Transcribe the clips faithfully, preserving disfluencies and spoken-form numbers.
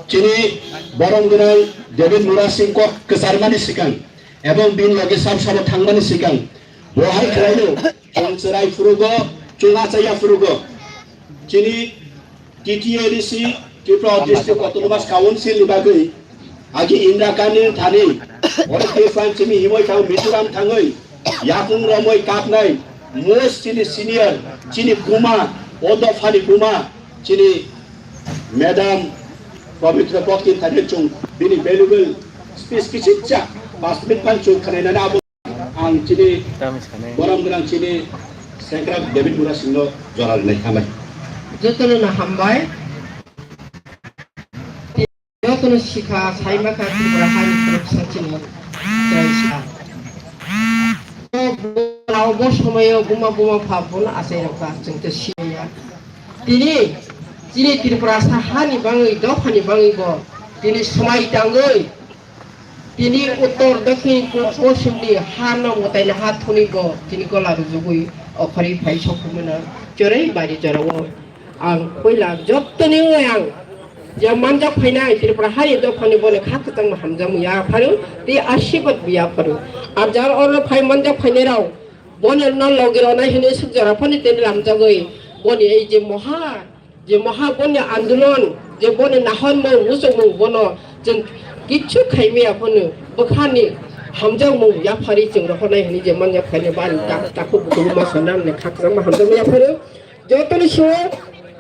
Chini borom gwnang David Murasing kok kwcharmani swkang ebong bini loge sab sabo thangmani swkang bo hai khlaino, chwng chwrai phurugo, chwng achaiya phurugo. Chini T T A D C, Tripura District Autonomous Council ni bagwi agi Indira Gandhi ni thani oro tei phan chini himoi thang Mizoram thangwi yakung romoi kapnai most chini senior, chini buma, o dophani buma, chini Madam Pabitra Bhakti thani chwng bini valuable speech kichikcha pas minute phan chwng khnainani abo ang chini borom gwnang chini Sengkrak David Murasingno jora rwnai, hambai. Jotono no hambai. Jotono sikha saima kha Tripura hani khoroksa chini chwrai sa. Bo, bo, bo somoyo buma buma pha bono achai rokha chwng to siya. Tini chini Tripura sa hani bangwi dophani bangwi bo tini swmai tangwi tini uttor dokhin pur poschim ni ha no mwtai ni ha thuni bo tini gola rujugwi okhorwi phai sokmano chwrai bari jorao. Ang puila jottoni wngwi ang je manjak phainai Tripura hani dophani boni kha kwchangma hamjakmung ya pharo tei asibad bo ya pharo. Ar jar oro phai manjak phainai rok boni no logi rwnai hinwi suk jora phani tei lamjagwi boni ei je moha, je moha boni andolon, je boni nahormung muchungmung bono chwng kichu khaimaya phano bwkhani hamjakmung ya phari chwng rohornai hinwi je manjak phainai bani tak takhuk bukhuk ma sanani kha kwchangma hamjakmung ya pharo. Jotoni sio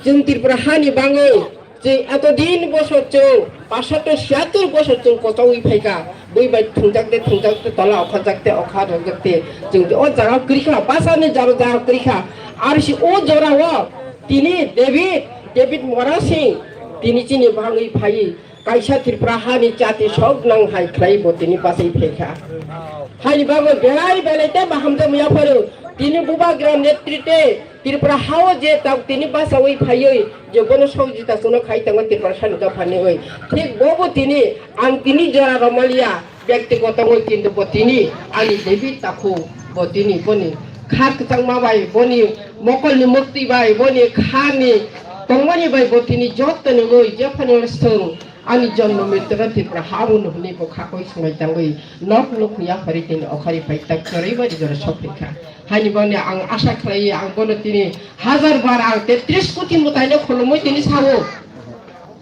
chwng Tripura hani bangwi chwng eto din bosor chwng pasato siyatur bosor chwng kochogwi phaikha. Bui bai thwngjak de thwngjak de tola okharjak de okharjak de chwng o jaga kwrwikha, bachani jaro jaro kwrwikha. Aro si o jorao tini David, David Mora Singh tini chini bangwi phaiwi kaisa Tripura hani chati sok nang hai khlai bo tini bachai phaikha. Haini bagwi belai belai tei bahamjak ya pharo tini bubagra netrite Tripura hao je tak tini bachawi phaiwi je bono sokjita chwngno khai tongo Tripura sani dophani oi. Thik bobo tini ang tini jora romaliya byaktigoto oi kintu bo tini ani David takhu bo tini boni kha kwchangma bai boni mokolni mukti bai boni khani tongmani bai bo tini jottoni oi jephano swng. Ani jonmo mritiro Tripura ha bo no hwnwi bo khakoi swngwi tangwi nok nok ya phari tini okhari phai tak chorwi bari jora sokphaikha. Haini boni ang asa khlai ang bono tini hajar bar ang tetris koti mwtaino khulumwi tini sao.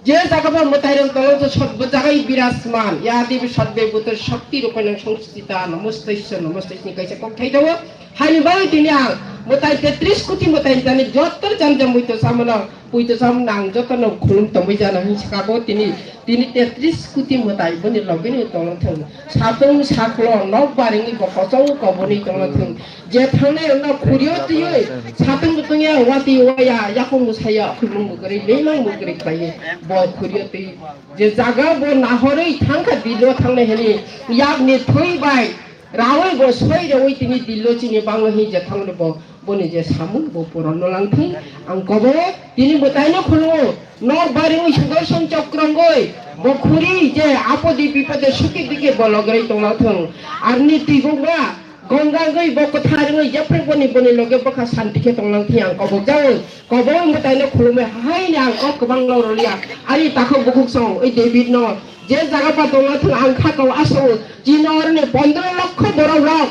Je jaga bo mwtai rok tolo to sot bo jaga i birasman ya devi sot be buto shakti rupanang samsthita namostasya namostasya ni kaisa kok thai dawo. Haini bagwi tini ang mwtai tetris koti mwtai tani jotto jam jam buito samano. Puito sam nang joto no khulum tongwi jana hinwi saka bo tini, tini tetris koti mwtai boni logi ni tongthwng. Satung saklo nok baringwi bo kochong koboni tongthwng. Je thangnai no khurio twiwi satung tungya wati waya yakung saya khulum bukri lemang bukri khlaiwi bo khurio twi. Je jaga bo nahorwi thangkha dilo thangnai hini yakni thwi bai rawi bo soi rewi tini dilo chini bango hi je thangni bo. Boni je samung bo puron no langthung. Ang kobo tini mwtaino khulungo. Nok baringwi Sudarshan Chakra wngwi bo khuri je apodi bipode suki diki bo lograi tonglathung. Arni tibukma gongga wngwi bo kwthar wngwi jephre boni boni loge bwkha santi khe tonglathung ang kobokjago. Kobo mwtaino khulumwi haini ang kok kwbang loroliya. Ani takhuk bukhuk song oi David no je jaga pa tonglathung ang kha kau asao. Chini oroni pondro lokho borok rok.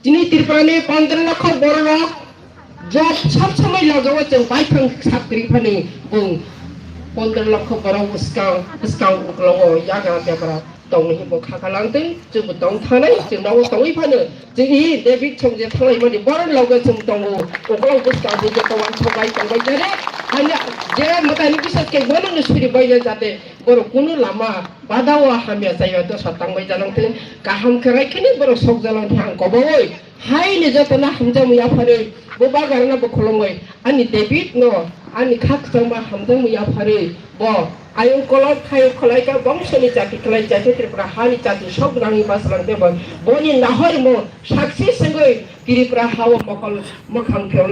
Chini Tripura ni pondro lokho borok rok job sob somoi lojao chwng baithang sakri phani bung pondro lokho borok bwskang bwskang uklogo yagra tegra tongwi hinbo khaka langtwi chwngbo tong thanai chwng nogo tongwi phano chwngni David chwng je thanglai mani borok logo chwng tongo uklok bwskang bo joto wansok bai tongbai jare haino je mwtai ni bisas khe bo nungni suri bai jate borok kunu lama Badao hamya chaya dosa tangbai janang thung, kaham khe rai khini borok sok janang thung ang koboi. Hai ni joto no hamjakmung yapharwi, bo bagarna bo khulumwi, ani David no, ani kha kwchangma hamjakmung yapharwi, bo ayung kolok thayung kholai ka bongso ni chati khlai chati Tripura ha ni chati sok nangwi bachlang tebo, boni nahor mo saksi sengwi Tripura ha o mokol mokhang khe